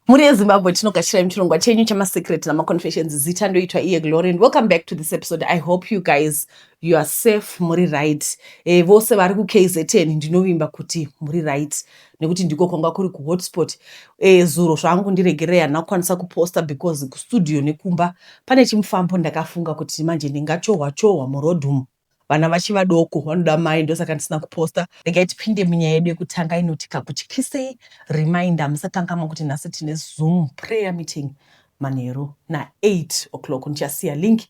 Mhuri yeZimbabwe, tinogashirai muchirongwa chenyu chamasecret namaconfessions. Zita ndoitwa iye Glory and welcome back to this episode. I hope you guys, you are safe, muri right. Vose vari kuKZN, ndinovimba kuti muri right nekuti ndiko kwanga kuri kuhotspot. Zuro zvangu, ndiregerei, handina kukwanisa kuposta because kustudio nekumba pane chimufambo. Ndakafunga kuti manje ndingachohwa chohwa murodhumu, vana vachivadoko vanoda mai, ndosaka ndisina kuposta. Regai tipinde munyaya yedu yekutanga inoti kakutyisei. Reminder, musakanganwa kuti nhasi tine Zoom prayer meeting manheru na8 o'clock. Ndichasiya link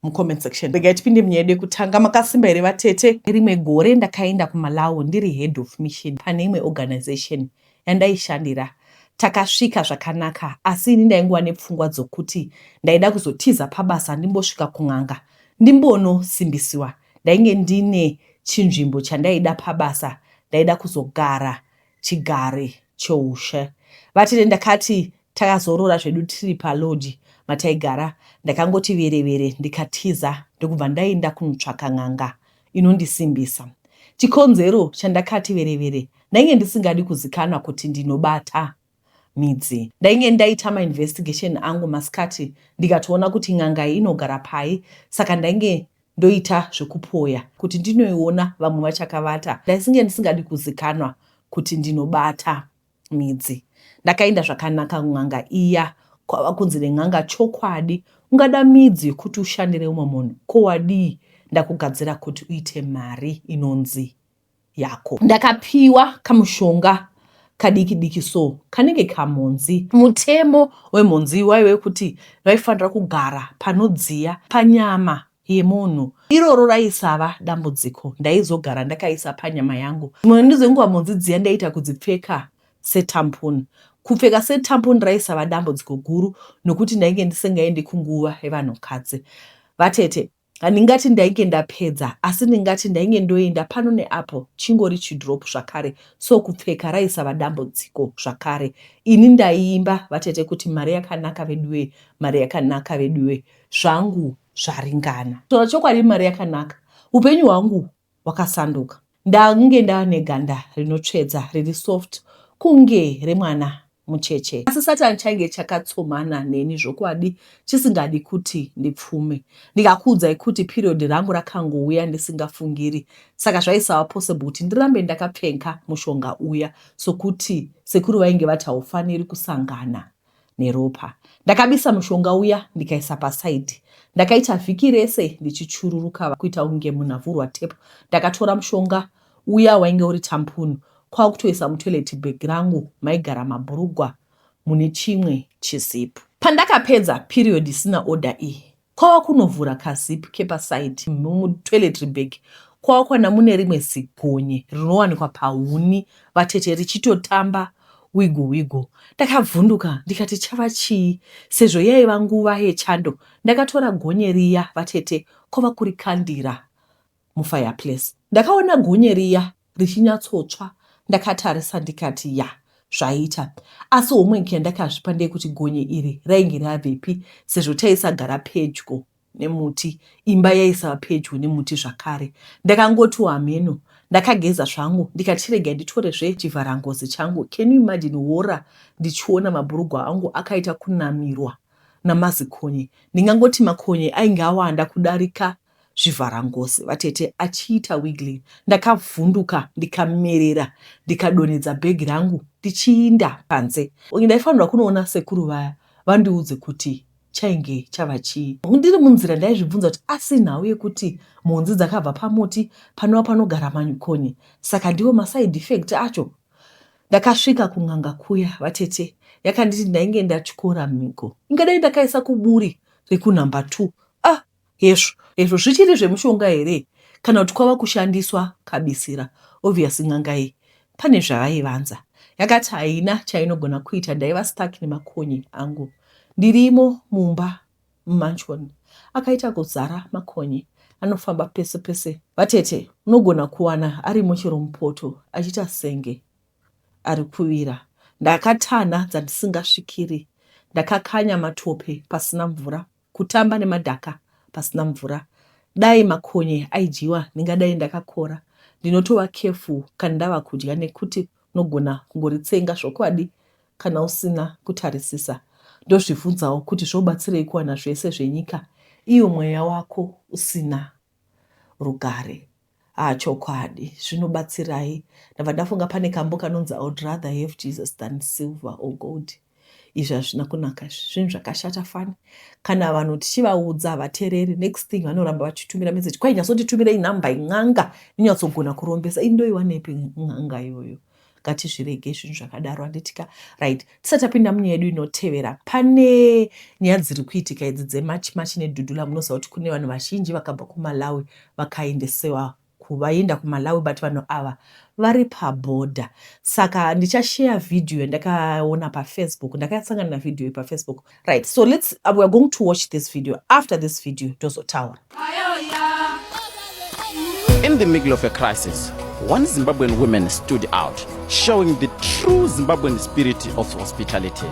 mucomment section. Regai tipinde munyaya yedu yekutanga. Makasimba here vatete? Rimwe gore ndakaenda kuMalawi ndiri head of mission pane imwe organization yandaishandira. Takasvika zvakanaka, asi ini ndaingova nepfungwa dzokuti ndaida kuzotiza pabasa ndimbosvika kun'anga ndimbonosimbisiwa. Ndainge ndine chinzvimbo chandaida pabasa, ndaida kuzogara chigare choushe. Vatete, ndakati takazorora zvedu tiri palodge mataigara, ndakangoti verevere ndikatiza, ndokubva ndaenda kunotsvaka n'anga inondisimbisa. Chikonzero chandakati verevere, ndainge ndisingadi kuzikanwa kuti ndinobata midzi. Ndainge ndaita mainvestigation angu masikati, ndikatoona kuti n'anga iyi inogara pai, saka ndainge ndoita zvekupoya kuti ndinoiona vamwe vachakavata. Ndaisinge ndisingadi kuzikanwa kuti ndinobata midzi. Ndakaenda zvakanaka kun'anga iya, kwava kunzi nen'anga, "Chokwadi ungada midzi yokuti ushandire umwe munhu? Ko wadii ndakugadzira kuti uite mari inonzi yako?" Ndakapiwa kamushonga kadiki diki so, kanenge kamhonzi. Mutemo wemhonzi waive kuti vaifanira kugara panodziya panyama yemunhu. Iroro raisava dambudziko, ndaizogara ndakaisa panyama yangu. Dzimwe ndizonguva mhonzi dziya ndaita kudzipfeka setampon. Kupfeka setampon raisava dambudziko guru nokuti ndainge ndisingaendi kunguva yevanhukadzi. Vatete, handingati ndainge ndapedza, asi ndingati ndainge ndoenda pano neapo, chingori chidrop zvakare, so kupfeka raisava dambudziko zvakare. Ini ndaiimba vatete kuti mari yakanaka veduwe, mari yakanaka veduwe, zvangu zvaringana. Taura chokwadi, mari yakanaka. Upenyu hwangu hwakasanduka. Ndange ndane ganda rinotsvedza, riri soft kunge remwana mucheche. Asi Satani chainge chakatsomana neni zvokwadi, chisingadi kuti ndipfume. Ndikakuudzai kuti period rangu rakangouya ndisingafungiri, saka zvaisava possible kuti ndirambe ndakapfenka mushonga uya, sokuti sekuru vainge vati haufaniri kusangana neropa. Ndakabisa mushonga uya ndikaisa paside. Ndakaita vhiki rese ndichichururuka kuita kunge munhu avhurwa tape. Ndakatora mushonga uya wainge uri tampon, kwakutoisa mutoilet bag rangu maigara mabhurugwa mune chimwe chizip. Pandakapedza period isina order iyi, kwava kunovhura kazip kepaside mutoiletry bag, kwava mune rimwe zigonye rinowanikwa pahuni vatete, richitotamba wiggle wiggle. Ndakavhunduka ndikati chava chii, sezvo yaiva nguva yechando. Ndakatora gonye riya vatete, kwava kurikandira mufireplace. Ndakaona gonye riya richinyatsotsva. Ndakatarisa ndikati, ya, zvaita. Asi homework yandakazvipa ndeyekuti gonye iri rainge rabvepi, sezvo taisagara pedyo nemuti, imba yaisava pedyo nemuti zvakare. Ndakangotiwo hameno. Ndakageza zvangu, ndikati regai nditorezve chivharangozi changu. Can you imagine hora ndichiona mabhurugwa angu akaita kunamirwa namazikonye? Ndingangoti makonye ainge awanda kudarika zvivharangozi vatete, achiita wiggling. Ndakavhunduka, ndikamerera, ndikadonhedza bhegi rangu ndichiinda panze. Ndaifanirwa kunoona sekuru vaya vandiudze kuti chainge chava chii. Ndiri munzira ndaizvibvunza kuti asi nhau yekuti mhonzi dzakabva pamuti panova panogara makonye, saka ndiwo maside effect acho? Ndakasvika kun'anga kuya vatete, yakanditi ndainge ndatyora mhiko ingadai ndakaisa kuburi rekunumber 2. Ah, hezvo hezvo, zvichiri zvemushonga here kana kuti kwava kushandiswa kabisira? Obvious n'anga iyi pane zvavaivanza. Yakati haina chainogona kuita. Ndaiva stuck nemakonye angu ndirimo mumba mumansion akaita kuzara makonye, anofamba pese pese vatete. Unogona kuwana arimo chero mupoto, achiita senge ari kuvira. Ndakatanha dzandisingasvikiri, ndakakanya matope pasina mvura, kutamba nemadhaka pasina mvura. Dai makonye aidyiwa ndingadai ndakakora. Ndinotova careful kana ndava kudya nekuti unogona kungoritsenga zvokwadi. Kana usina kutarisisa. Ndozvibvunzawo kuti zvobatsirei kuwana zvese zvenyika iyo mweya wako usina rugare. Ah chokwadi zvinobatsirai. Ndabva ndafunga pane kambo kanonzi I would rather have Jesus than silver or gold. Izvi hazvina kunaka izvi. Zvinhu zvakashata fani. Kana vanhu tichivaudza havatereri. Next thing vanoramba vachitumira message. Kwai nyatsonditumirei number in'anga inonyatsogona kurombesa. Ini ndoiwanepi n'anga iyoyo? Ngatizvirege zvinhu zvakadaro handitika? Right. Tisati tapinda munyaya yedu inotevera, pane nyaya dziri kuitika idzi dzeMarch March neDudula. Munoziva kuti kune vanhu vazhinji vakabva kuMalawi vakaendesewa kuvaenda kuMalawi, but vanhu ava vari pabhodha. Saka ndichasheya vhidhiyo yandakaona paFacebook. Ndakasangana navhidhiyo iyi paFacebook. Right, so let's we are going to watch this video. After this video tozotaura. In the middle of a crisis, one Zimbabwean woman stood out, showing the true Zimbabwean spirit of hospitality,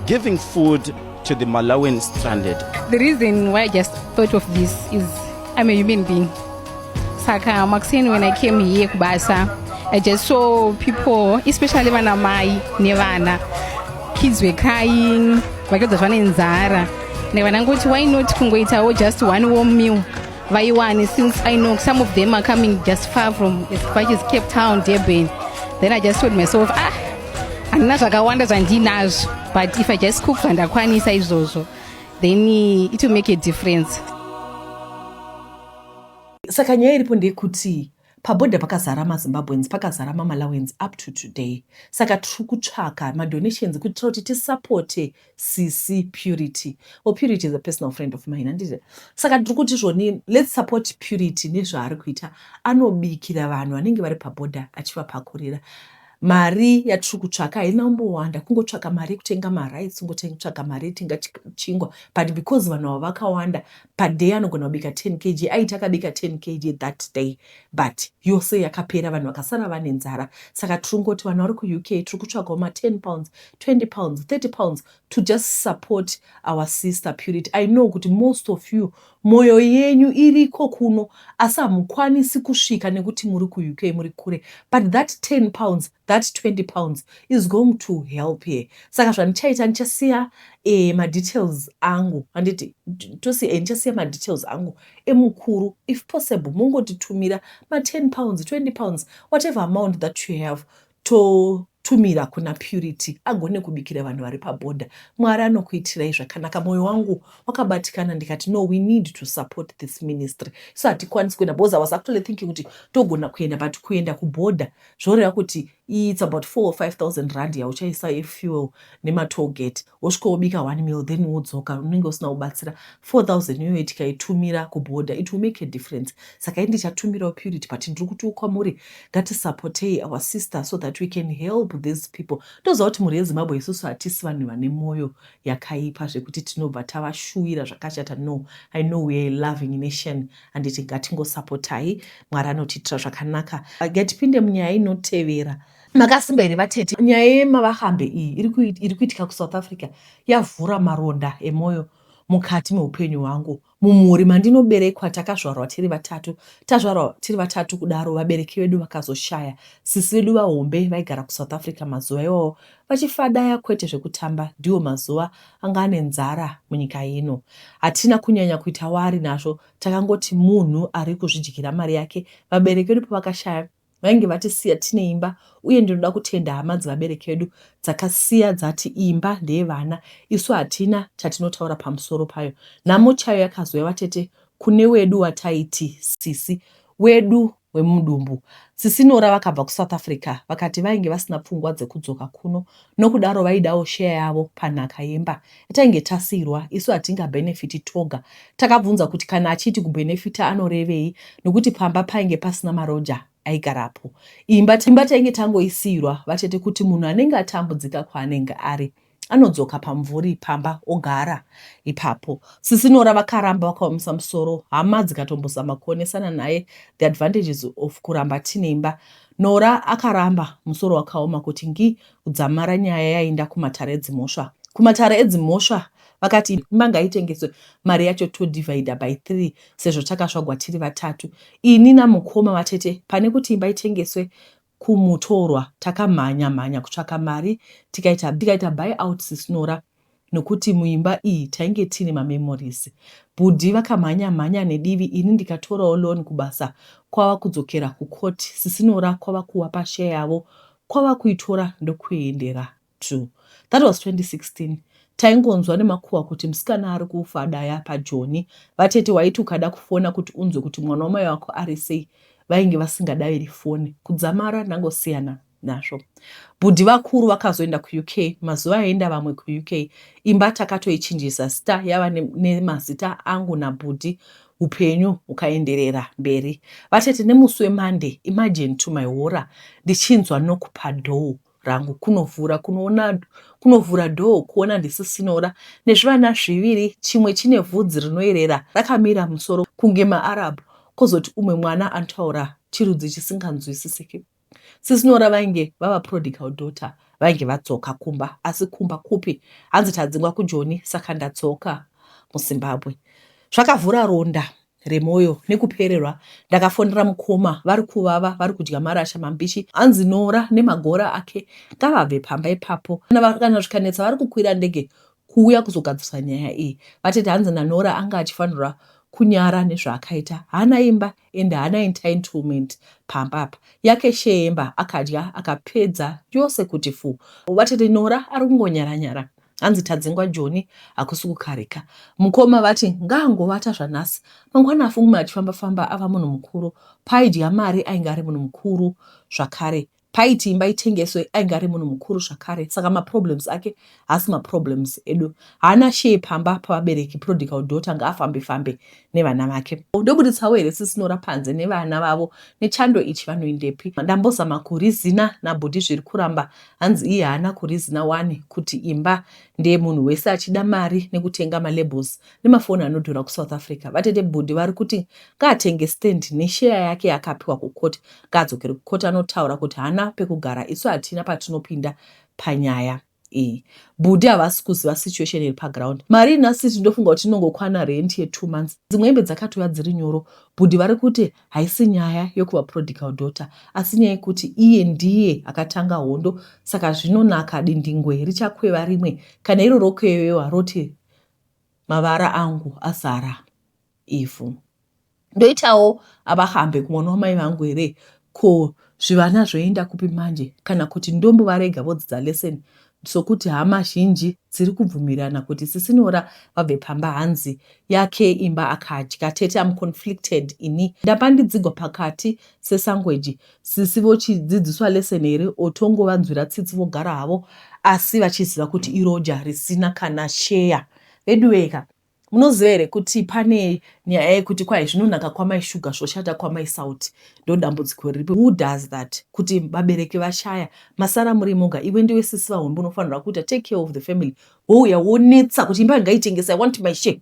giving food to the Malawian stranded. The reason why I just thought of this is I'm a human being. Saka makuseni when I came here kubasa, I just saw people, especially vana mai nevana, kids were crying, vachiudza zvane nzara. Nevanangoti why not kungoitawo just one warm meal vaiwane, since I know some of them are coming just far from as far as Cape Town, Durban. Then I just told myself, ah, handina zvakawanda zvandinazvo, but if I just cook zvandakwanisa izvozvo, then it will make a difference. Saka nyaya iripo ndeyekuti pabhodha pakazara maZimbabweans, pakazara maMalawians up to today. Saka tiri kutsvaka madonations kuitira kuti tisapote Sisi Purity. Well, Purity is a personal friend of mine, handiti? Saka tiri kuti zvoni let's support Purity nezvaari kuita. Anobikira vanhu vanenge vari pabhodha achivapakurira. Mari yatiri kutsvaka haina kumbowanda, kungotsvaka mari yekutenga marice, kungotsvaka mari yekutenga chingwa, but because vanhu ava vakawanda, paday anogona kubika 10 kg. Aiti akabika 10 kg that day, but yose yakapera, vanhu vakasara vane nzara. Saka tiri kungoti vanhu vari kuUK, tiri kutsvagawo ma10 pounds, 20 pounds, 30 pounds to just support our sister Purity. I know kuti most of you mwoyo yenyu iriko kuno, asi hamukwanisi kusvika nekuti muri kuUK, muri kure, but that 10 pounds, that 20 pounds is going to help here. Saka zvandichaita, ndichasiya madetails angu, handiti? Tosiya, ndichasiya madetails angu emukuru. If possible, mungotitumira ma10 pounds, 20 pounds, whatever amount that you have, totumira kuna Purity agone kubikira vanhu vari pabhodha. Mwari anokuitirai zvakanaka. Mwoyo wangu wakabatikana, ndikati no, we need to support this ministry. So hatikwanisi kuenda, because I was actually thinking kuti togona kuenda, but kuenda kubhodha zvoreva kuti it's about 4 or 5000 rand yauchaisa yefuel nematollgate, wosvika wobika one meal, then wodzoka, unenge usina kubatsira. 4000 iyoyo tikaitumira kubhodha, it will make a difference. Saka indichatumirawo Purity, but ndiri kuti kwamuri, ngatisapotei our sister so that we can help these people. Ndoziva kuti mhuri yeZimbabwe, isusu hatisi vanhu vane mwoyo yakaipa zvekuti tinobva tavashuwira zvakashata. No, I know we are a loving nation, handiti? Ngatingosapotai, Mwari anotiitira zvakanaka. Ngatipinde munyaya inotevera. Makasimba here vatete? Nyaya yemavahambe iyi iri kuitika kuSouth Africa yavhura maronda emwoyo mukati meupenyu hwangu. Mumhuri mandinoberekwa takazvarwa tiri vatatu. Tazvarwa tiri vatatu kudaro, vabereki vedu vakazoshaya. Sisi vedu vahombe vaigara kuSouth Africa mazuva iwawo vachifadaya kwete zvekutamba. Ndiwo mazuva anga ane nzara munyika ino. Hatina kunyanya kuita wari nazvo, takangoti munhu ari kuzvidyira mari yake. Vabereki vedu pavakashaya, vainge vatisiya tine imba, uye ndinoda kutenda hama dzevabereki vedu dzakasiya dzati imba ndeyevana, isu hatina chatinotaura pamusoro payo. Nhamo chaiyo yakazouya vatete kune wedu wataiti sisi wedu wemudumbu. Sisi Nora vakabva kuSouth Africa vakati vainge vasina pfungwa dzekudzoka kuno, nokudaro vaidawo sheya yavo panhaka yemba yatainge tasiyirwa. Isu hatingabhenefiti toga. Takabvunza kuti kana achiti kubhenefita anorevei, nokuti pamba painge pasina maroja aigarapo. Imba imba tainge tangoisiyirwa vatete, kuti munhu anenge atambudzika kwaanenge ari anodzoka pamvuri pamba ogara ipapo. Sisi Nora vakaramba vakaomesa musoro, hama dzikatombozama kuonesana naye the advantages of kuramba tine imba. Nora akaramba musoro wakaoma kuti ngi kudzamara nyaya yaenda kumatare edzimhosva. Kumatare edzimhosva vakati imba ngaitengeswe, mari yacho todivhaidha by 3 sezvo takazvagwa tiri vatatu, ini namukoma vatete. Pane kuti imba itengeswe. kumutorwa takamhanya mhanya kutsvaka mari tikaita, tikaita buy out Sisi Nora nokuti muimba iyi tainge tine mamemories. Bhudhi vakamhanya mhanya nedivi ini ndikatorawo loan kubasa kwava kudzokera kucourt Sisi Nora kwava kuvapa share yavo kwava kuitora ndokuendera to. That was 2016 taingonzwa nemakuhwa kuti musikana ari kufa daya pajoni. Vatete waiti ukada kufona kuti unzwe kuti mwana wamai wako ari sei vainge vasingadaviri foni. Kudzamara ndangosiyana nazvo. Bhudhi vakuru vakazoenda kuUK mazuva aienda vamwe kuUK imba takatoichinjisa zita yava nemazita angu nabhudhi upenyu hukaenderera mberi. Vatete nemusi weMonday imagine to my horror ndichinzwa knock padoor rangu kunovhura kunoona kunovhura door kuona ndisisinora nezvivana zviviri chimwe chine vhudzi rinoerera rakamira musoro kunge maArab kozoti umwe mwana anotaura chirudzi chisinganzwisisiki. Sisinora vainge vava prodigal daughter vainge vadzoka kumba asi kumba kupi hanzi tadzingwa kujoni saka ndadzoka muZimbabwe. Zvakavhura ronda remoyo nekupererwa ndakafonera mukoma vari kuvava vari kudya marasha mambishi hanzi Nora nemagora ake ngavabve pamba ipapo kana zvikanetsa vari kukwira ndege kuuya kuzogadzirisa nyaya iyi vatete hanzi naNora anga achifanirwa kunyara nezvaakaita haana imba ende haana entitlement pamba apa yake share yemba akadya akapedza yose kuti fu vatete Nora ari kungonyara nyara hanzi tadzingwa Joni hakusi kukarika mukoma vati ngaangovata zvanhasi mangwana afungume achifamba famba ava munhu mukuru paaidya mari ainge ari munhu mukuru zvakare paiti imba itengeswe ainge ari munhu mukuru zvakare saka maproblems ake haasi maproblems edu haana share pamba pavabereki prodigal daughter ngaafambe fambe nevana vake ndobuditsawo here sisinora panze nevana vavo nechando ichi vanoendepi ndambozama kurizina nabhudhi zviri kuramba hanzi iye haana kurizina wani kuti imba ndeyemunhu wese achida mari nekutenga malabels nemafoni anodhura kusouth africa vatete bhudhi vari kuti ngaatenge stand nesheya yake yaakapiwa kukoti ngaadzokere kukoti anotaura kuti haana pekugara isu hatina patinopinda panyaya iyi bhudhi havasi kuziva situation iri paground mari ina sisi ndofunga kuti inongokwana rent ye2 months dzimwe hembe dzakatouya dziri nyoro bhudhi vari kuti haisi nyaya yokuva prodigal daughter asi nyaya yekuti iye ndiye akatanga hondo saka zvinonaka dindingwe richakweva rimwe kana iro rokwevewa roti mavara angu azara ivhu ndoitawo avahambe kumwana wamai vangu here ko zvivana zvoenda kupi manje kana kuti ndombovarega vodzidza lesson sokuti hama zhinji dziri kubvumirana kuti sisinora vabve pamba hanzi yake imba akadya tete am conflicted ini ndapandidzigwa pakati sesangweji sisi vochidzidziswa lesson here otongovanzwira tsitsi vogara havo asi vachiziva kuti iroja risina kana sheya veduweka munoziva here kuti pane nyaya yekuti kwai zvinonaka kwamai shuga zvoshata kwamai sauti ndo dambudziko riripo who does that kuti vabereki vashaya masara muri moga iwe ndiwe sisi vahombe unofanirwa kuita take care of the family wouya wonetsa kuti imba ngaitengesa i want my share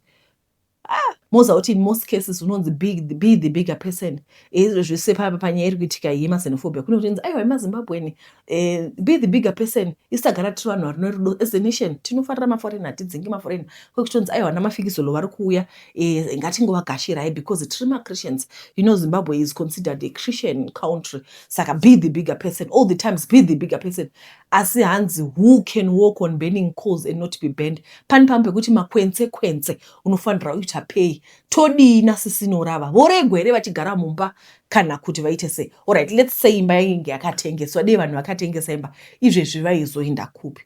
ah moziva kuti in most cases unonzi be the bigger person izvo zvese panyaya iri kuitika iyi yemaxenophobia kune kutinzi aiwa emazimbabweni eh, be the bigger person isu tagara tiri vanhu vari nerudo as a nation tinofarira maforeign hatidzingi maforeign kwekutonzi aiwa namafikizolo vari kuuya eh, ngatingovagashirai because tiri machristians you know zimbabwe is considered a christian country saka be the bigger person all the times be the bigger person asi hanzi who can walk on burning coals and not be burned pane pamwe pekuti makwenze kwenze unofanira kuita pei todii nasisinorava voregwa here vachigara mumba kana kuti vaite sei alright let's say imba yainge yakatengeswa dei vanhu vakatengesa imba izvezvi vaizoenda kupi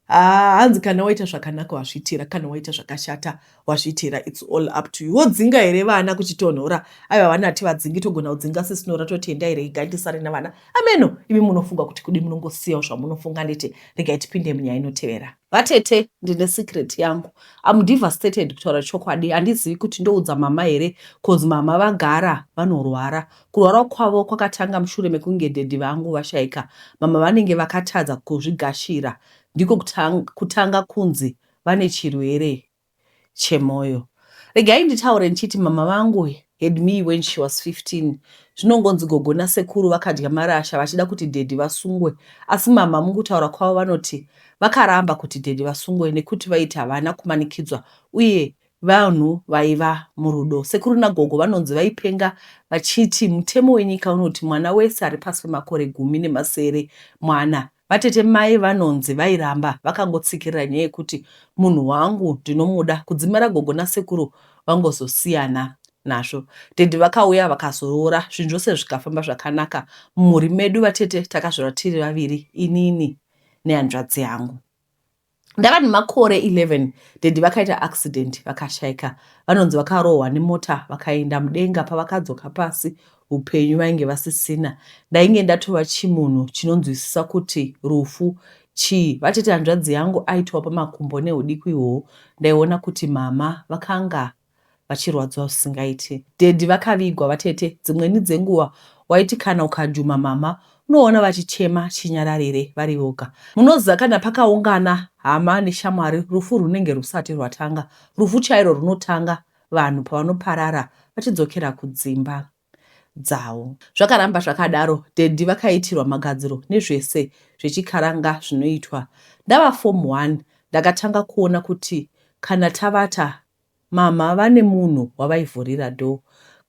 ah, hanzi kana waita zvakanaka wazviitira kana waita zvakashata wazviitira its all up to you wodzinga here vana kuchitonhora aiwa vana hativadzingi togona kudzinga sisinora toti endai regai ndisare navana ameno imi munofunga kuti kudi munongosiyawo zvamunofunga nditi regai tipinde munyaya inotevera vatete ndine secret yangu am devastated kutaura chokwadi handizivi kuti ndoudza mama here cause mama vagara vanorwara kurwara kwavo kwakatanga mushure mekunge daddy vangu vashayika mama vanenge vakatadza kuzvigashira ndiko kutanga, kutanga kunzi vane chirwere chemwoyo regai nditaure ndichiti mama vangu had me when she was 15 zvinongonzi gogo nasekuru vakadya marasha vachida kuti daddy vasungwe asi mama mukutaura kwavo vanoti vakaramba kuti daddy vasungwe nekuti vaiti havana kumanikidzwa uye Vanhu vaiva murudo. Sekuru nagogo vanonzi vaipenga vachiti mutemo wenyika unoti mwana wese ari pasi pemakore 17 mwana. Vatete mai vanonzi vairamba vakangotsikirira nyaya yekuti munhu wangu ndinomuda kudzimara gogo nasekuru vangozosiyana nazvo. Daddy vakauya vakazoroora zvinhu zvose zvikafamba zvakanaka. Mumhuri medu vatete takazvarwa tiri vaviri inini nehanzvadzi yangu. Ndava nemakore 11 daddy vakaita accident vakashaika. Vanonzi vakarohwa nemota vakaenda mudenga pavakadzoka pasi upenyu vainge vasisina. Ndainge ndatova chimunhu chinonzwisisa kuti rufu chii. Vatete hanzvadzi yangu aitova pamakumbo nehudiku ihwohwo ndaiona kuti mama vakanga vachirwadziwa zvisingaiti. Daddy vakavigwa vatete dzimweni dzenguva waiti kana ukajuma mama unoona vachichema chinyararire vari voga. Munoziva kana pakaungana hama neshamwari rufu rwunenge rwusati rwatanga. Rufu chairwo runotanga vanhu pavanoparara vachidzokera kudzimba dzavo. Zvakaramba zvakadaro daddy vakaitirwa magadziro nezvese zvechikaranga zvinoitwa. Ndava form one ndakatanga kuona kuti kana tavata mama vane munhu wavaivhurira door.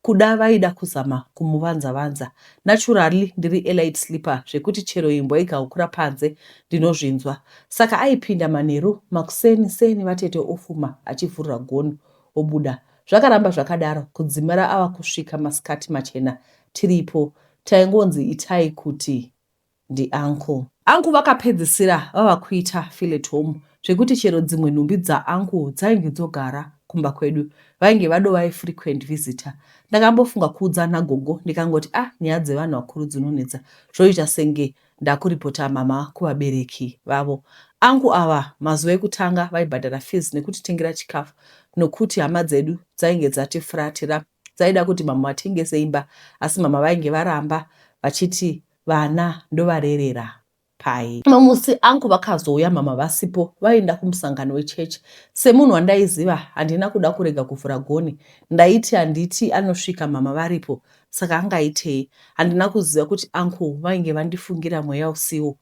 Kuda vaida kuzama kumuvanza vanza. Naturally ndiri a light sleeper zvekuti chero imbwa ikahukura panze ndinozvinzwa. Saka aipinda manheru makuseni seni vatete ofuma achivhurira gonhi obuda. Zvakaramba zvakadaro kudzimara ava kusvika masikati machena tiripo. Taingonzi itai kuti ndi uncle. Uncle vakapedzisira vava kuita feel at home zvekuti chero dzimwe nhumbi dza uncle dzainge dzogara kumba kwedu. Vainge vadova a frequent visitor. Ndakambofunga kuudza nagogo ndikangoti ah nyaya dzevanhu vakuru dzinonetsa zvoita senge ndakuripota mama kuvabereki vavo. Uncle ava mazuva ekutanga vaibhadhara fees nekutitengera chikafu nokuti hama dzedu dzainge dzatifuratira dzaida kuti mama vatengese imba asi mama vainge varamba vachiti vana ndovarerera pai. Mumwe musi uncle vakazouya mama vasipo vaenda kumusangano wechechi. Semunhu wandaiziva handina kuda kurega kuvhura gonhi ndaiti handiti anosvika mama varipo saka angaitei. Handina kuziva kuti uncle vainge vandifungira mweya usiwo.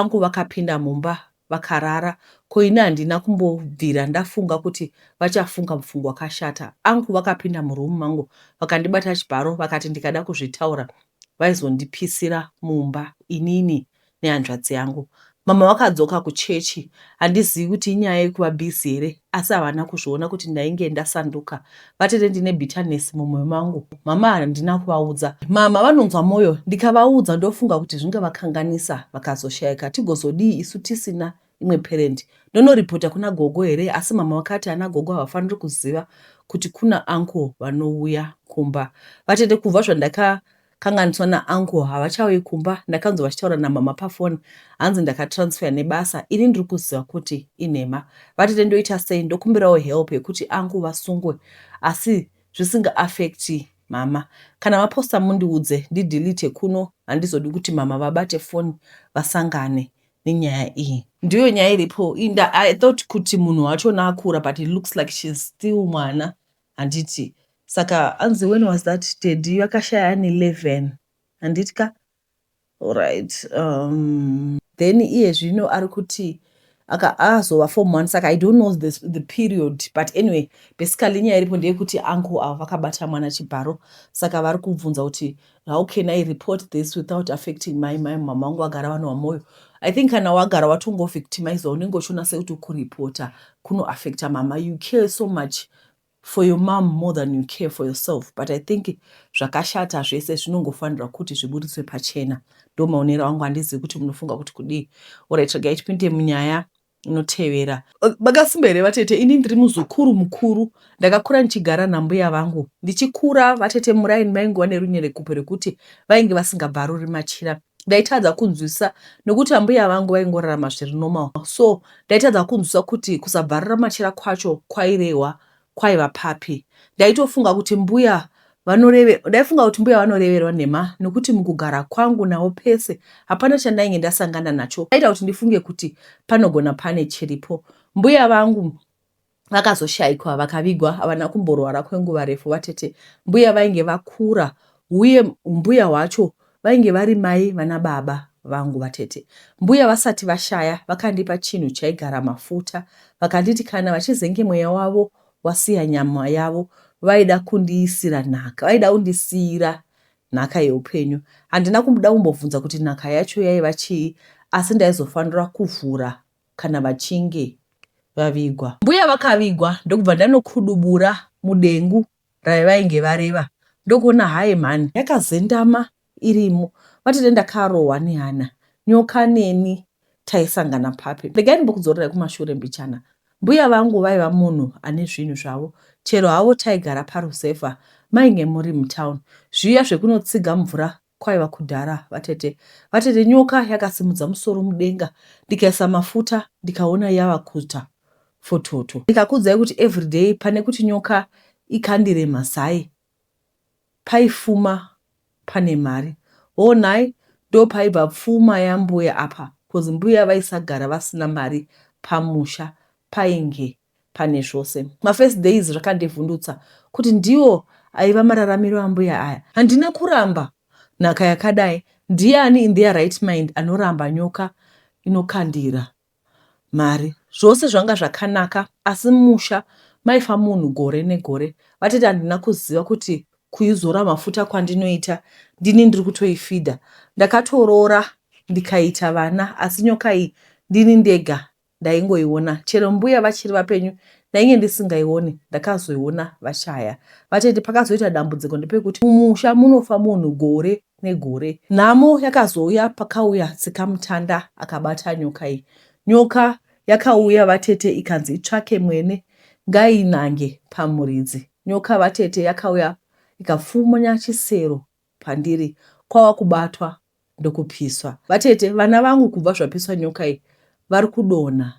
Uncle vakapinda mumba vakarara ko ini handina kumbobvira ndafunga kuti vachafunga mufungo wakashata. Uncle vakapinda muroom mangu vakandibata chibharo vakati ndikada kuzvitaura vaizondipisira mumba inini nehanzvadzi yangu. Mama vakadzoka kuchechi handizivi kuti inyaya yekuva busy here asi havana kuzviona kuti ndainge ndasanduka. Vatete ndine bitterness mumoyo mangu mama handina kuvaudza. Mama vanonzwa moyo ndikavaudza ndofunga kuti zvingavakanganisa vakazoshaika tigozodii isu tisina imwe parent. Ndonoripota kuna gogo here asi mama vakati ana gogo havafaniri kuziva kuti kuna uncle vanouya kumba. Vatete kubva zvandaka kanganiswa nauncle havachauyi kumba ndakanzwa vachitaura namama pafoni hanzi ndakatransfer nebasa ini ndiri kuziva kuti inhema. Vatete ndoita sei ndokumbirawo help yekuti uncle vasungwe asi zvisinga affecti mama. Kana vaposta mundiudze ndidelete kuno handizodi kuti mama vabate foni vasangane nenyaya iyi. Ndiyo nyaya iripo inda I thought kuti munhu wachona akura but it looks like she's still mwana handiti saka anzi when was that daddy vakashaya ane 11 handiti ka alright then iye zvino ari kuti aka azova form 1 saka I don't know the period but anyway basically nyaya iripo ndeyekuti uncle ava vakabata mwana chibharo saka vari kubvunza kuti how can I report this without affecting my mai mama vangu vagara vanova moyo. I think kana wagara watongovictimizwa unenge uchiona sekuti kuripota kunoaffecta mama. You care so much for your mom more than you care for yourself but I think zvakashata zvese zvinongofanirwa kuti zviburitswe pachena. Ndo maonero angu, handizivi kuti munofunga kuti kudii. Alright, regai tipinde munyaya inotevera. Makasimba here vatete? Ini ndiri muzukuru mukuru. Ndakakura ndichigara nambuya vangu. Ndichikura vatete muraini vaingova nerunyerekupe rwekuti vainge vasingabvaruri machira. Ndaitadza kunzwisisa nokuti ambuya vangu vaingorarama zviri normal so ndaitadza kunzwisisa kuti kusabvarura machira kwacho kwairehwa kwaiva papi. Ndaitofunga kuti mbuya vanoreve ndaifunga kuti mbuya vanoreverwa nhema nokuti mukugara kwangu navo pese hapana chandainge ndasangana nacho aita kuti ndifunge kuti panogona pane chiripo. Mbuya vangu vakazoshaikwa vakavigwa havana kumborwara kwenguva refu vatete. Mbuya vainge vakura huye mbuya hwacho vainge vari mai vana baba vangu vatete. Mbuya vasati vashaya vakandipa chinhu chaigara mafuta vakanditi kana vachizenge mweya wavo wasiya nyama yavo vaida kundiisira nhaka vaida kundisiira nhaka yeupenyu. Handina kumboda kumbobvunza kuti nhaka yacho yaiva chii asi ndaizofanira kuvhura kana vachinge vavigwa. Mbuya vakavigwa ndokubva ndanokudubura mudengu raivainge vareva ndokuona hayi mhani yakazendama irimo. Vatete ndakarohwa nehana nyoka neni taisangana papi. Regai ndimbokudzorerai kumashure mbichana. Mbuya vangu vaiva munhu ane zvinhu zvavo chero havo taigara paruzevha mainge muri mutown. Zviya zvekunotsiga mvura kwaiva kudhara vatete. Vatete nyoka yakasimudza musoro mudenga ndikaisa mafuta ndikaona yava kuita fototo. Ndikakuudzai kuti everyday pane kuti nyoka ikandire mazai paifuma pane mari. Hoo nhai ndopaibva pfuma yambuya apa coz mbuya vaisagara vasina mari pamusha painge pane zvose. Mafirst days zvakandivhundutsa kuti ndiwo aiva mararamiro ambuya aya. Handina kuramba nhaka yakadai ndiani in their right mind anoramba nyoka inokandira mari. Zvose zvanga zvakanaka asi mumusha maifa munhu gore negore. Vatete handina kuziva kuti kuizora mafuta kwandinoita ndini ndiri kutoifidha. Ndakatoroora ndikaita vana asi nyoka iyi ndini ndega ndaingoiona. Chero mbuya vachiri vapenyu ndainge ndisingaioni ndakazoiona vashaya. Vatete pakazoita dambudziko ndepekuti mumusha munofa munhu gore negore. Nhamo yakazouya pakauya tsikamutanda akabata nyoka iyi. Nyoka yakauya vatete ikanzi itsvake mwene ngainange pamuridzi. Nyoka vatete yakauya ikapfumonya chisero pandiri kwava kubatwa ndokupiswa. Vatete, vana vangu kubva zvapiswa nyoka iyi vari kudonha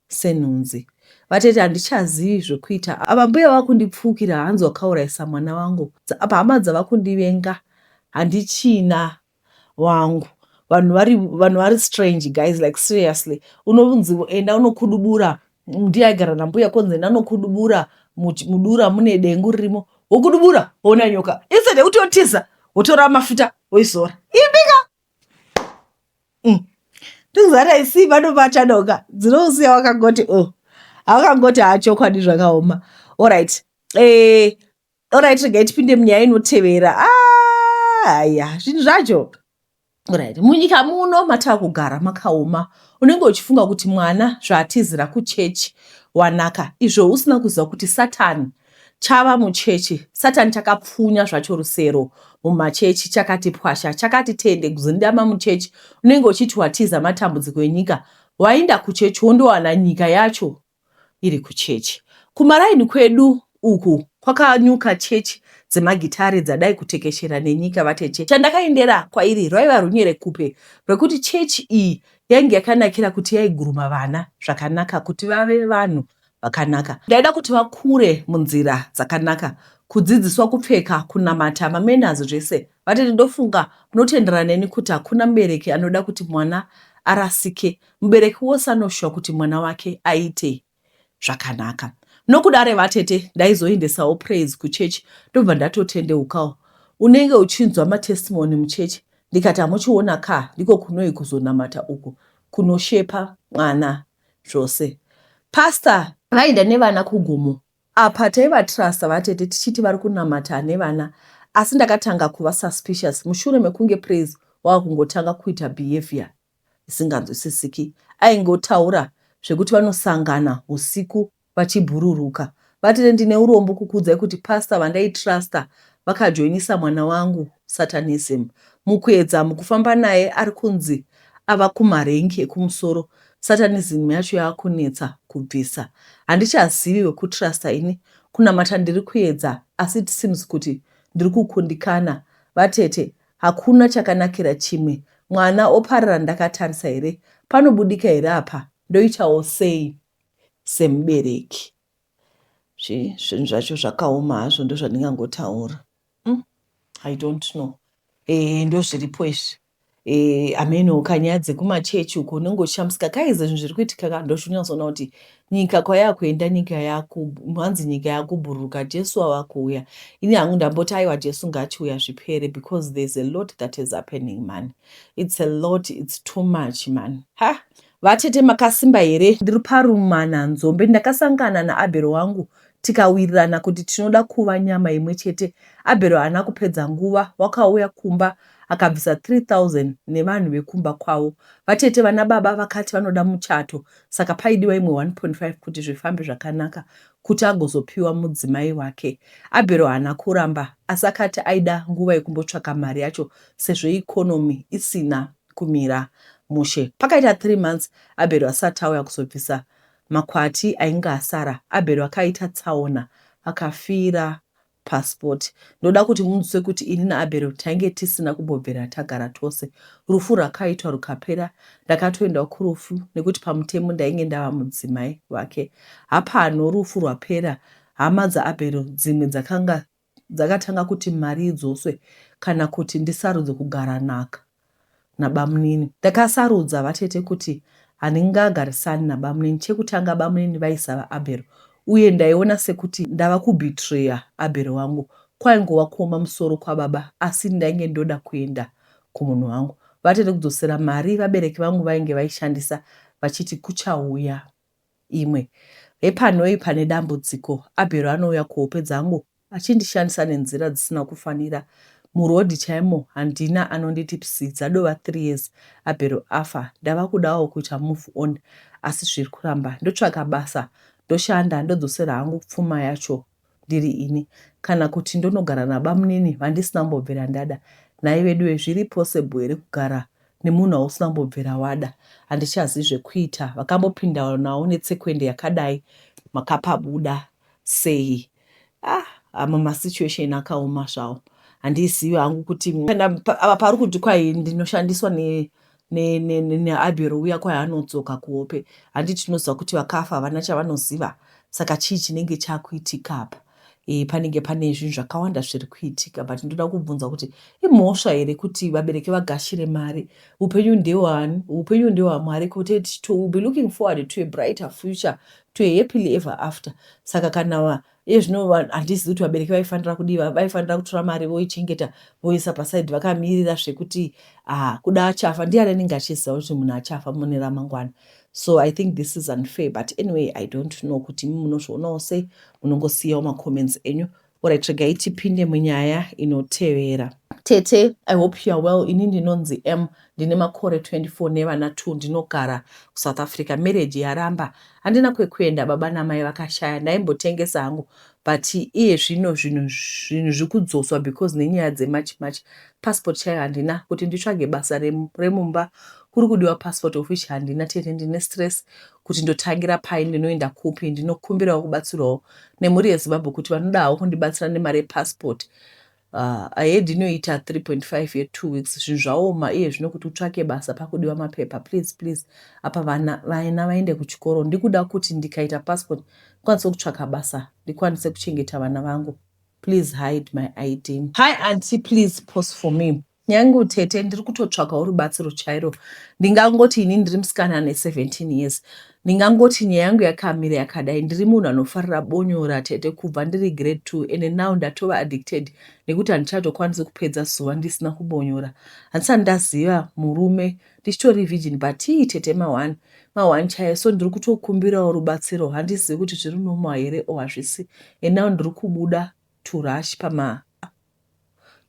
senhunzi. Vatete, handichazivi zvekuita apa mbuya vakundipfukira hanzi wakaurayisa mwana wangu apa hama dzavakundivenga handichina wangu. Vanhu vari vanhu vari strange guys like seriously unonzi enda unokudubura ndiye aigara nambuya konzi enda unokudubura mudura mune dengu ririmo wokudubura woona nyoka instead yekuti wotiza wotora mafuta woizora imbika Ndikuzati aisi vanobata doka dzinousiya wakangoti o oh. Awakangoti haa chokwadi zvakaoma. Alright. Alright regai tipinde munyaya inotevera. Aya ah, zvinhu zvacho. Alright. Munyika muno matava kugara makaoma. Unenge uchifunga kuti mwana zvaatizira kuchechi wanaka izvo usina kuziva kuti Satani chava muchechi. Satani chakapfunya zvacho rusero mumachechi chakati pwasha chakati tende kuzindama muchechi. Unenge uchiti watiza matambudziko enyika wainda kuchechi wondowana nyika yacho iri kuchechi. Kumaraini kwedu uku kwakanyuka chechi dzemagitare dzadai kutekeshera nenyika vateche. Chandakaendera kwairi rwaiva runyerekupe rwekuti chechi iyi yainge yakanakira kuti yaiguruma vana zvakanaka kuti vave vanhu vakanaka. Ndaida kuti vakure munzira dzakanaka, kudzidziswa kupfeka, kunamata, mamanners zvese. Vatete ndofunga munotenderana neni kuti hakuna mubereki anoda kuti mwana arasike. Mubereki wose anoshuwa kuti mwana wake aite zvakanaka. Nokudare vatete ndaizoendesawo Praise kuchechi ndobva ndatotendeukawo. Unenge uchinzwa matestimony muchechi ndikati hamuchiona kaa ndiko kunoi kuzonamata uku kunoshepa mwana zvose. Pastor vaienda nevana kugomo apa taivatrusta vatete tichiti vari kunamata nevana asi ndakatanga kuva suspicious mushure mekunge Praise wava kungotanga kuita behaviour isinganzwisisiki. Aingotaura zvekuti vanosangana husiku vachibhururuka. Vatete ndine urombo kukuudzai kuti pastor vandaitrusta vakajoinisa mwana wangu satanism. Mukuedza mukufamba naye ari kunzi ava kumarenki ekumusoro satanism yacho yakunetsa kubvisa. Handichazivi wekutrusta ini. Kunamata ndiri kuedza asi it seems kuti ndiri kukundikana. Vatete hakuna chakanakira chimwe. Mwana oparara ndakatarisa here? Panobudika here apa? Ndoitawo sei semubereki? Zvinhu zvacho zvakaoma hazvo ndozvandingangotaura. I don't know. Ndozviripo izvi. Ameno kanyaya dzekumachechi uko unenge uchishamisika kaize zvinhu zviri kuitika ka ndozvinonyatsoona kuti nyika kwayakuenda nyika yaku hanzi nyika yakubhururuka Jesu ava kuuya. Ini hangu ndamboti aiwa Jesu ngaachiuya zvipere because there's a lot that is happening man. It's a lot, it's too much man. Ha! Vatete, makasimba here? Ndiri parumana nzombe. Ndakasangana naAbhero wangu tikawirirana kuti tinoda kuva nyama imwe chete. Abhero haana kupedza nguva, wakauya kumba akabvisa 3000 nevanhu vekumba kwavo. Vatete, vana baba vakati vanoda muchato, saka paidiwa imwe 1.5 kuti zvifambe zvakanaka kuti agozopiwa mudzimai wake. Abhero haana kuramba, asi akati aida nguva yekumbotsvaka mari yacho sezvo economy isina kumira mushe. Pakaita 3 months Abhero asati auya kuzobvisa makwati ainge asara. Abhero akaita tsaona akafira passport. Ndoda kuti munzwe kuti ini naAbhero tainge tisina kumbobvira tagara tose. Rufu rwakaitwa rukapera, ndakatoendawo kurufu nekuti pamutemo ndainge ndava mudzimai wake. Hapano rufu rwapera, hama dzaAbhero dzimwe dzakanga dzakatanga kuti mari idzoswe kana kuti ndisarudze kugara nhaka nabamunini. Ndakasarudza, vatete, kuti handingagarisani nabamunini. Chekutanga, bamunini vaisava Abhero uye ndaiona sekuti ndava kubetrayer Abhero wangu. Kwaingova kuoma musoro kwababa asi ndainge ndoda kuenda kumunhu wangu. Vatete, kudzosera mari vabereki vangu vainge vaishandisa vachiti kuchauya imwe. Hepanoi pane dambudziko. Abhero anouya kuhope dzangu achindishandisa nenzira dzisina kufanira. Murodhi chaimo handina anonditi psi. Dzadova 3 years Abhero afa. Ndava kudawo kuita move on asi zviri kuramba. Ndotsvaka basa ndoshanda ndodzosera hangu pfuma yacho ndiri ini, kana kuti ndonogara nabamunini vandisina kumbobvira ndada. Nhai veduwe, zviri possible here kugara nemunhu wausina kumbobvira wada? Handichazivi zvekuita. Vakambopindanawo netsekwende yakadai makapabuda sei? Ah, ama masituation akaoma zvawo. Handizivi hangu kuti kana apa pari kuti kwai ndinoshandiswa ne neAbhero uya, kwai anodzoka kuhope. Handiti tinoziva kuti vakafa havana chavanoziva? Saka chii chinenge chakuitika apa? Panenge pane zvinhu zvakawanda zviri kuitika, but ndoda kubvunza kuti imhosva here kuti vabereki vagashire mari? Upenyu ndehwani? Upenyu ndehwaMwari, kuti to be looking forward to a brighter future, to a happily ever after. Saka kana iye zvino handizivi kuti vabereki vaifanira kudii. Vaifanira kutora mari voichengeta, voisa pasaidhi, vakamirira zvekuti, ah, kuda achafa. Ndiani anenge achiziva kuti munhu achafa mune ramangwana? So I think this is unfair, but anyway, I don't know kuti imi munozvionawo sei. Munongosiyawo macomments enyu. Alright, regai tipinde munyaya inotevera. Tete, I hope you are well. Ini ndinonzi M, ndine makore 24 nevana 2. Ndinogara kuSouth Africa. Marriage yaramba, handina kwekuenda. Baba namai vakashaya. Ndaimbotengesa hangu, but iye zvino zvinhu zviri kudzoswa because nenyaya dzeMarch March. Passport chaiyo handina. Kuti nditsvage basa remumba kuri kudiwa passport, of which handina. Tete, ndine stress kuti ndotangira pai, ndinoenda kupi. Ndinokumbirawo kubatsirwawo nemhuri yeZimbabwe kuti vanodawo kundibatsira nemari yepassport. Ahead inoita 3.5 ye2 weeks. Zvinhu zvaoma iye zvino, kuti utsvake basa pakudiwa mapepa. Please, please, apa vana vana vaende kuchikoro. Ndikuda kuti ndikaita passport ndikwanise kutsvaka basa, ndikwanise kuchengeta vana vangu. Please hide my ID. Hi auntie, please post for me. Nyange tete, ndiri kutotsvakawo rubatsiro chairo. Ndingangoti ini ndiri musikana ane 17 years. Ndingangoti nyaya yangu yakamira yakadai. Ndiri munhu anofarira bonyora, tete, kubva ndiri grade 2, ende now ndatova addicted nekuti handichatokwanisi kupedza zuva ndisina kubonyora. Handisati ndaziva murume, ndichitori virgin, but ii tete, ma1 ma1 chaiyo. So ndiri kutokumbirawo rubatsiro. Handizivi kuti zviri normal here o hazvisi. And now ndiri kubuda turash pama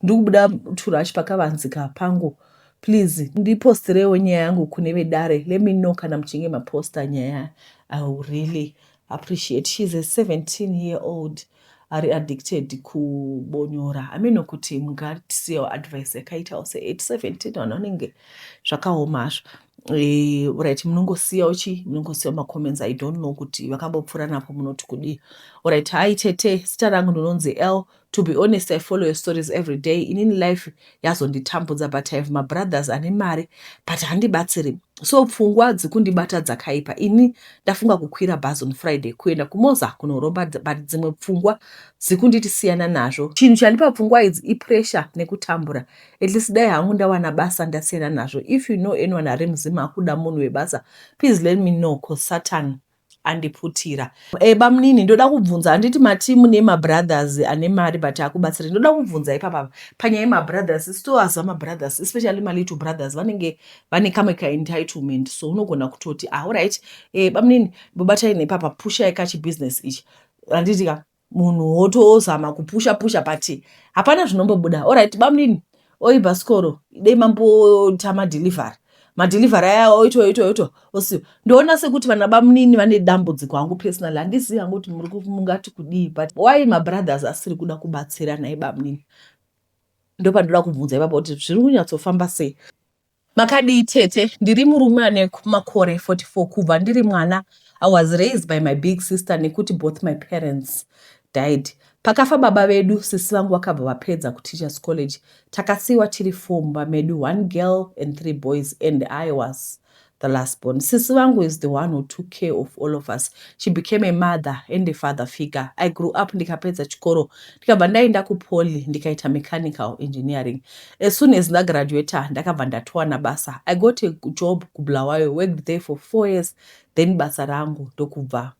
ndiri kubuda turash pakavanzika pangu. Please ndipostirewo nyaya yangu kune vedare. Let me know kana muchinge maposta nyaya. I will really appreciate. She's a 17 year old ari addicted kubonyora. Ameno kuti mungatisiyawo advice yakaitawo se at 17 vanhu vanenge zvakaoma hazvo. Right, munongosiyawo chi munongosiyawo macomments. I don't know kuti vakambopfuura napo munoti kudii. Alright. Hi tete, zita rangu ndinonzi L. To be honest, I follow your stories every day. Inini life yazonditambudza, but I have my brothers ane mari, but handibatsiri. So pfungwa dzikundibata dzakaipa. Ini ndafunga kukwira bhazi on Friday kuenda kuMoza kunoromba, but dzimwe pfungwa dzikunditi siyana nazvo. Chinhu chandipa pfungwa idzi ipressure nekutambura. At least dai hangu ndawana basa, ndasiyana nazvo. If you know anyone ari muzima akuda munhu webasa, please let me know, 'cause Satan Andiputira. E, bamunini, ndoda kubvunza, handiti mati mune mabrothers ane mari but akubatsiri? Ndoda kubvunza ipapa panyaya yemabrothers. Sitoaziva mabrothers, especially malittle brothers, vanenge vane kamwe kaentitlement, so unogona kutoti, "Ah, alright, e, bamunini, bobatai nepapa, pushai kachibusiness ichi," handiti ka? Munhu wotozama kupusha pusha, but hapana zvinombobuda. Alright, bamunini, oi bhasikoro, dei mamboita madelivery, madelivery aya oito oito oito osiwa. Ndoona sekuti vana bamunini vane dambudziko. Hangu personally handizivi hangu kuti muri mungati kudii, but why mabrothers asiri kuda kubatsira nai bamunini? Ndopandoda kubvunza ipapo kuti zviri kunyatsofamba sei. Makadii tete? Ndiri murume ane makore 44. Kubva ndiri mwana, I was raised by my big sister nekuti both my parents died. Pakafa baba vedu, sisi vangu vakabva vapedza kuteachers college. Takasiyiwa tiri four mumba medu, one girl and three boys, and I was the last born. Sisi vangu is the one who took care of all of us. She became a mother and a father figure. I grew up, ndikapedza chikoro, ndikabva ndaenda kupoly, ndikaita mechanical engineering. As soon as ndagraduata, ndakabva ndatowana basa. I got a job kuBulawayo, worked there for 4 years, then basa rangu ndokubva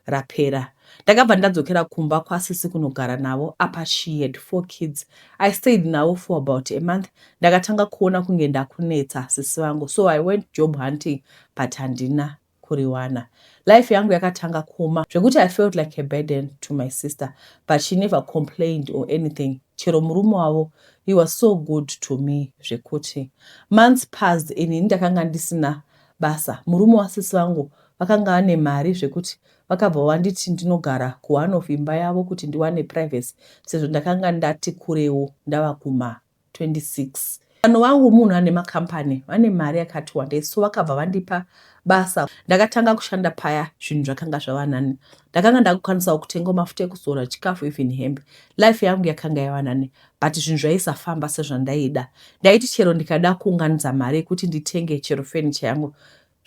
rapera. Ndakabva ndadzokera kumba kwasisi kunogara navo. Apa she had four kids. I stayed navo for about a month. Ndakatanga kuona kunge ndakunetsa sisi vangu, so I went job hunting, but handina kuriwana. Life yangu yakatanga kuoma zvekuti I felt like a burden to my sister, but she never complained or anything. Chero murume wavo, he was so good to me zvekuti. Months passed, inini ndakanga ndisina basa. Murume wasisi vangu vakanga vane mari zvekuti vakabva vanditi ndinogara kuone of imba yavo kuti ndiwane privacy, sezvo ndakanga ndati kurewo, ndava kuma 26. Vano vangu munhu ane makambani, vane mari yakati wandei, so vakabva vandipa basa. Ndakatanga kushanda paya, zvinhu zvakanga zvava nani. Ndakanga ndakukwanisawo kutenga mafuta ekuzora, chikafu, even hembe. Life yangu yakanga yava nani, but zvinhu zvaisafamba sezvandaida. Ndaiti chero ndikada kuunganidza mari yekuti nditenge chero fenicha yangu,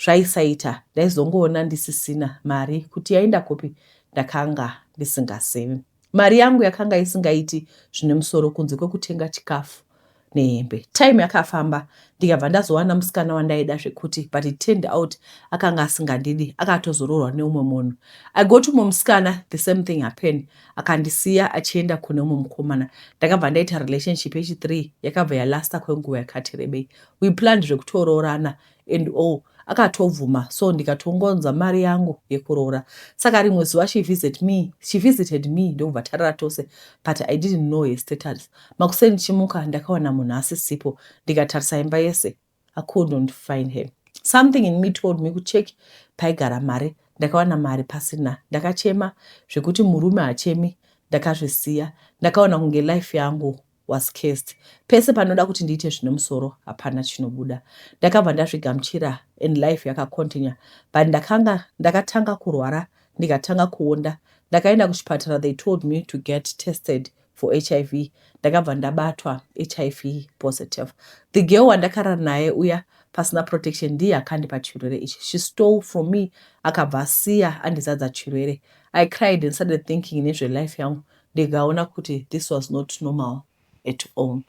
zvaisaita. Ndaizongoona ndisisina mari, kuti yaenda kupi ndakanga ndisingazivi. Mari yangu yakanga isingaiti zvine musoro kunze kwekutenga chikafu nehembe. Time yakafamba, ndikabva ndazowana musikana wandaida zvekuti, but it turned out akanga asingandidi, akatozoroorwa neumwe munhu. I got umwe musikana, the same thing happened, akandisiya achienda kune umwe mukomana. Ndakabva ndaita relationship yechi3, yakabva yalasta kwenguva yakati rebei. We planned zvekutoroorana and all, akatobvuma, so ndikatongonza mari yangu yekuroora. Saka rimwe zuva she visited me, ndokubva tarara tose, but I didn't know her status. Makuseni ndichimuka, ndakawana munhu asisipo. Ndikatarisa imba yese, I couldn't find her. Something in me told me kucheck paigara mari. Ndakawana mari pasina. Ndakachema zvekuti murume hachemi. Ndakazvisiya. Ndakaona kunge life yangu was cursed. Pese panoda kuti ndiite zvine musoro, hapana chinobuda. Ndakabva ndazvigamuchira and life yakacontinue, but ndakanga ndakatanga kurwara, ndikatanga kuonda. Ndakaenda kuchipatara. They told me to get tested for HIV. Ndakabva ndabatwa HIV positive. The girl wandakarara naye uya pasina protection ndiye akandipa chirwere ichi. She stole from me, akabva asiya andizadza chirwere. I cried and started thinking nezvelife yangu. Ndikaona kuti this was not normal at all.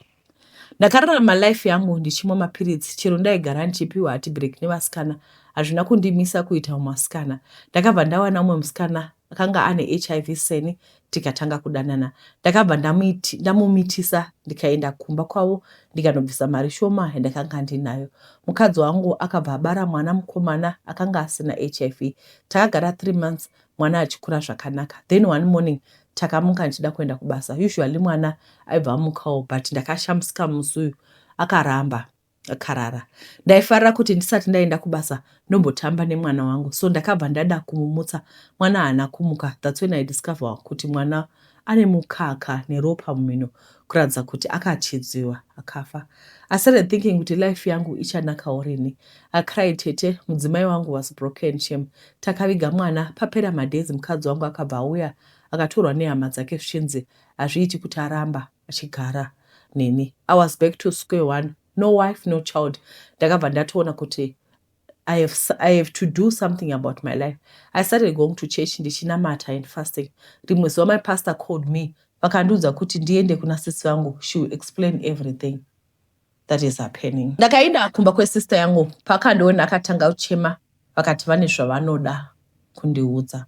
Ndakararama life yangu ndichimwa mapiritsi. Chero ndaigara ndichipiwa heartbreak nevasikana, hazvina kundimisa kuita mumwe asikana. Ndakabva ndawana mumwe musikana akanga ane HIV seni, tikatanga kudanana. Ndakabva ndamumitisa, ndikaenda kumba kwavo, ndikanobvisa mari shoma yandakanga ndinayo. Mukadzi wangu akabva abara mwana mukomana akanga asina HIV. Takagara 3 months, mwana achikura zvakanaka. Then one morning takamuka ndichida kuenda kubasa. Usually mwana aibva amukawo, but ndakashamisika, musi uyu akaramba akarara. Ndaifarira kuti ndisati ndaenda kubasa ndombotamba nemwana wangu, so ndakabva ndada kumumutsa. Mwana haana kumuka. That's when I discover kuti mwana ane mukaka neropa mumhino, kuratidza kuti akachidziwa akafa. I started thinking kuti life yangu ichanakawo rini. I cried, tete. Mudzimai wangu was broken, shame. Takaviga mwana. Papera madays, mukadzi wangu akabva auya, akatorwa nehama dzake, zvichinzi hazviiti kuti aramba achigara neni. I was back to square one, no wife, no child. Ndakabva ndatoona kuti I have to do something about my life. I started going to church, ndichinamata and fasting. Rimwe zuva my pastor called me, vakandiudza kuti ndiende kuna sisi vangu, she will explain everything that is happening. Ndakaenda kumba kwesister yangu. Pakandiona akatanga kuchema, vakati vane zvavanoda Kundiudza.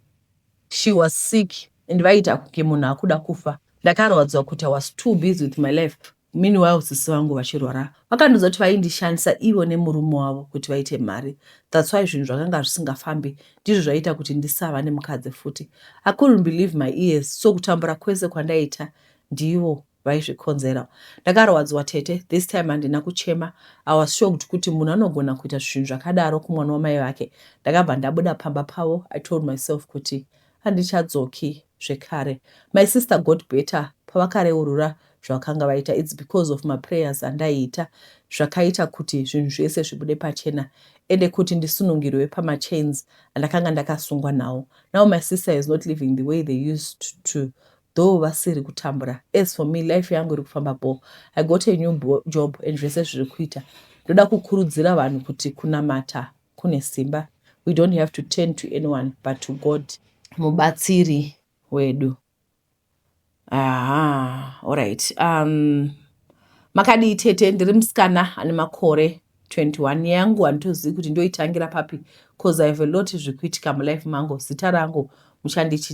She was sick and vaiita kunge munhu akuda kufa. Ndakarwadziwa kuti I was too busy with my life, meanwhile sisi vangu vachirwara. Vakandiudza kuti vaindishandisa ivo nemurume wavo kuti vaite mari. That's why zvinhu zvakanga zvisingafambi. Ndizvo zvaiita kuti ndisava nemukadzi futi. I couldn't believe my ears. So kutambura kwese kwandaiita ndivo vaizvikonzera. Ndakarwadziwa, tete. This time handina kuchema. I was shocked kuti munhu anogona kuita zvinhu zvakadaro kumwana wamai vake. Ndakabva ndabuda pamba pavo. I told myself kuti handichadzoki zvekare. My sister got better pavakareurura zvavakanga vaita. It's because of maprayers andaiita zvakaita kuti zvinhu zvese zvibude pachena, ende kuti ndisunungirwe pamachains andakanga ndakasungwa nawo. Now my sister is not living the way they used to, though vasiri kutambura. As for me, life yangu iri kufamba bo. I got a new job and zvese zviri kuita. Ndoda kukurudzira vanhu kuti kunamata kune simba. We don't have to turn to anyone but to God, mubatsiri wedu. Aha, alright. Makadii tete? Ndiri musikana ane makore 21. Yangu handitozivi kuti ndoitangira papi, 'cause I have a lot zviri kuitika mulife mangu. Zita rangu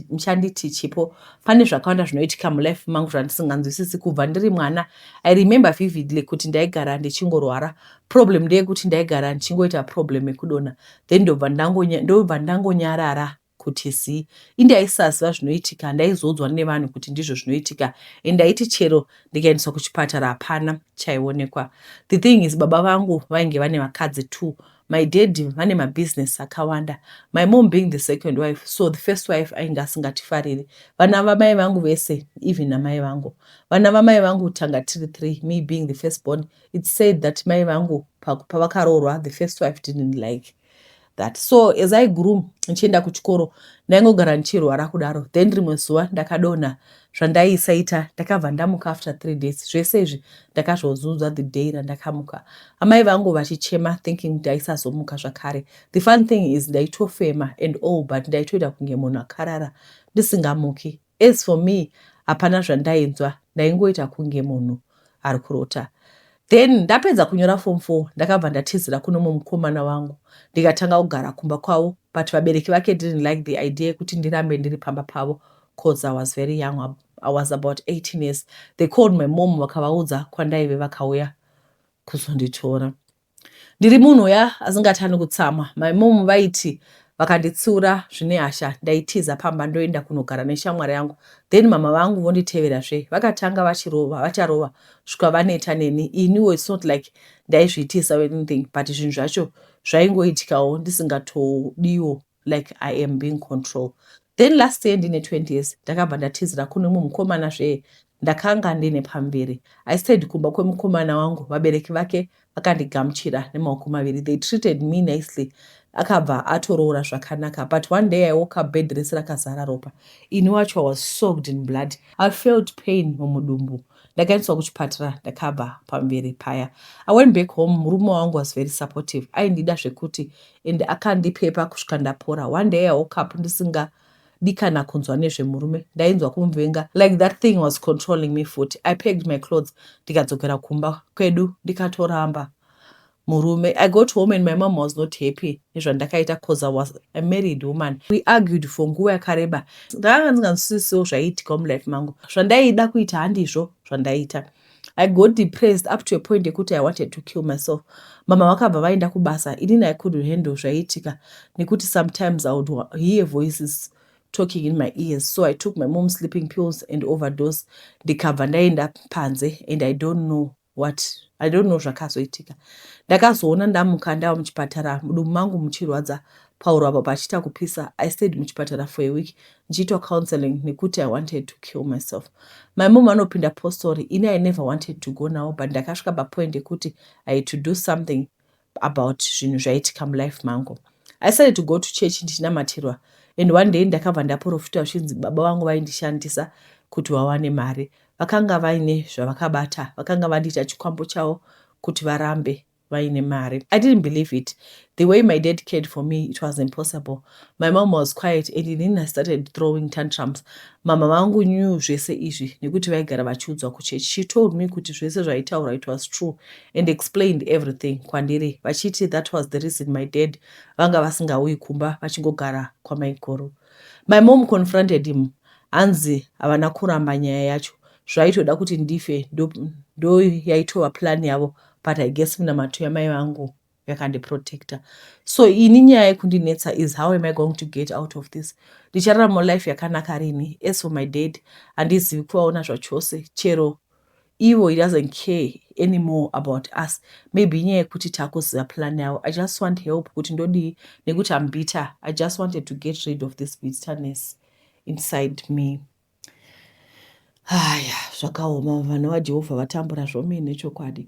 muchanditi Chipo. Pane zvakawanda zvinoitika mulife mangu zvandisinganzwisisi. Kubva ndiri mwana, I remember vividly kuti ndaigara ndichingorwara. Problem ndeyekuti ndaigara ndichingoita problem yekudonha, then ndobva ndangonyarara kuti zii. Indaisaziva zvinoitika. Ndaizodzwa nevanhu kuti ndizvo zvinoitika, and ndaiti chero ndikaendeswa kuchipatara hapana chaionekwa. The thing is, baba vangu vainge vane vakadzi two. My dad vane mabhizinesi akawanda, my mom being the second wife. So the first wife ainge asingatifariri, vana vamai vangu vese, even namai vangu. Vana vamai vangu tanga tiri three, me being the first born. It's said that mai vangu pavakaroorwa, the first wife didn't like that. So as I grew, ndichienda kuchikoro, ndaingogara ndichirwara kudaro. Then rimwe zuva ndakadonha zvandaisaita. Ndakabva ndamuka after 3 days. Zvese izvi ndakazvozunzwa the day randakamuka, amai vangu vachichema, thinking ndaisazomuka zvakare. The fun thing is, ndaitofema and all, but ndaitoita kunge munhu akarara ndisingamuki. As for me, hapana zvandainzwa. Ndaingoita kunge munhu ari kurota. Then ndapedza kunyora Form 4, ndakabva ndatizira kuno mumukomana wangu, ndikatanga kugara kumba kwavo. But vabereki vake didn't like the idea yekuti ndirambe ndiri pamba pavo, 'cause I was very young. I was about 18 years. They called my mom, vakavaudza kwandaive, vakauya kuzonditora. Ndiri munhu uya asingatani kutsamwa. My mom vaiti vakanditsiura zvine hasha, ndaitiza pamba ndoenda kunogara neshamwari yangu. Then mama vangu vonditeverazve. Vakatanga vachirova, vacharova svika vaneta neni. Iniwo it's not like ndaizviitisa anything, but zvinhu zvacho zvaingoitikawo ndisingatodiwo, like I am being controlled. Then last year, ndine 20 years, ndakabva ndatizira kune mumwe mukomana zve. Ndakanga ndine pamuviri. I stayed kumba kwemukomana wangu. Vabereki vake vakandigamuchira nemaoko maviri. They treated me nicely. Akabva atoroora zvakanaka. But one day I woke up, bed rese rakazara ropa. Ini wacho was soaked in blood. I felt pain mumudumbu. Ndakaendeswa kuchipatara. Ndakabva pamuviri paya. I went back home. Murume wangu was very supportive. Aindida zvekuti, and akandipepa kusvika ndapora. One day I woke up ndisingadi kana kunzwa nezvemurume. Ndainzwa kumuvenga, like that thing was controlling me futi. I packed my clothes, ndikadzokera kumba kwedu, ndikatoramba murume. I got home and my mom was not happy nezvandakaita, 'cause I was a married woman. We argued for nguva yakareba. Ndakanga ndinganzwisisiwo zvaiitika mulife mangu. Zvandaida kuita handizvo zvandaita. I got depressed up to a point yekuti I wanted to kill myself. Mama vakabva vaenda kubasa. Inini I couldn't handle zvaiitika, nekuti sometimes I would hear voices talking in my ears. So I took my mom's sleeping pills and overdose. Ndikabva ndaenda panze, and I don't know what, I don't know zvakazoitika. Ndakazoona ndamuka ndava muchipatara, mudumbu mangu muchirwadza, pauro apo pachiita kupisa. I stayed muchipatara for a week ndichiitwa counseling, nekuti I wanted to kill myself. My mom anopinda postori. Ini I never wanted to go now, but ndakasvika papoint yekuti I had to do something about zvinhu zvaiitika mulife mangu. I started to go to church ndichinamatirwa, and one day ndakabva ndaprofita zvichinzi baba vangu vaindishandisa kuti vawane mari. Vakanga vaine zvavakabata, vakanga vandiita chikwambo chavo kuti varambe. Vaine mari. I didn't believe it. The way my dad cared for me, it was impossible. My mom was quiet and inini I started throwing tantrums. Mama vangu knew zvese izvi nekuti vaigara vachiudzwa kuchechi. She told me kuti zvese zvaitaurwa, it was true, and explained everything kwandiri, vachiti that was the reason my dad vanga vasingauyi kumba, vachingogara kwamaiguru. My mom confronted him. Hanzi havana kuramba nyaya yacho. Zvaitoda kuti ndife, ndo yaitova plan yavo, but I guess munamato yamai vangu yakandiprotecta. So ini nyaya yekundinetsa is, how am I going to get out of this? Ndichararama life yakanaka rini? As for my dad, handizivi kuvaona zvachose. Chero ivo, he doesn't care anymore about us. Maybe inyaya yekuti takuziva plan yavo. I just want help kuti ndodii, nekuti I'm bitter. I just wanted to get rid of this bitterness inside me. Aya, zvakaoma. Vana vaJehovha vatambura zvomene, chokwadi.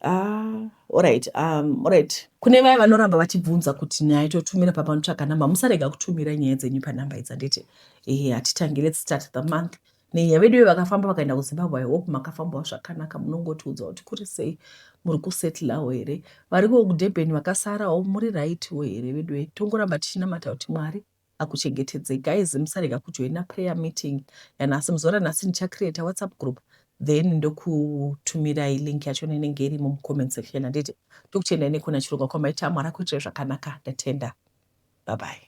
Ah, alright, alright. Kune vaya vanoramba vachibvunza kuti nyaya totumira pamanotsvaga namba, musarega kutumira nyaya dzenyu panhamba idzi, handiti? Ehe, hatitangi. Let's start the month nenyaya vedu vakafamba vakaenda kuZimbabwe. I hope makafambawo zvakanaka. Munongotiudza kuti kuri sei, muri kusettlawo here? Variko kuDurban vakasarawo, muri rightwo here vedu? Tongoramba tichinamata kuti Mwari akuchengetedzei. Guys, musarega kujoina prayer meeting yanhasi. Muzuva ranhasi ndichacreata WhatsApp group, then ndokutumirai link yacho inenge irimo mucomment section, handiti? Tokuchendai nekuna chirongwa kwamaita. Mwari akuitirai zvakanaka. Ndatenda, bye bye.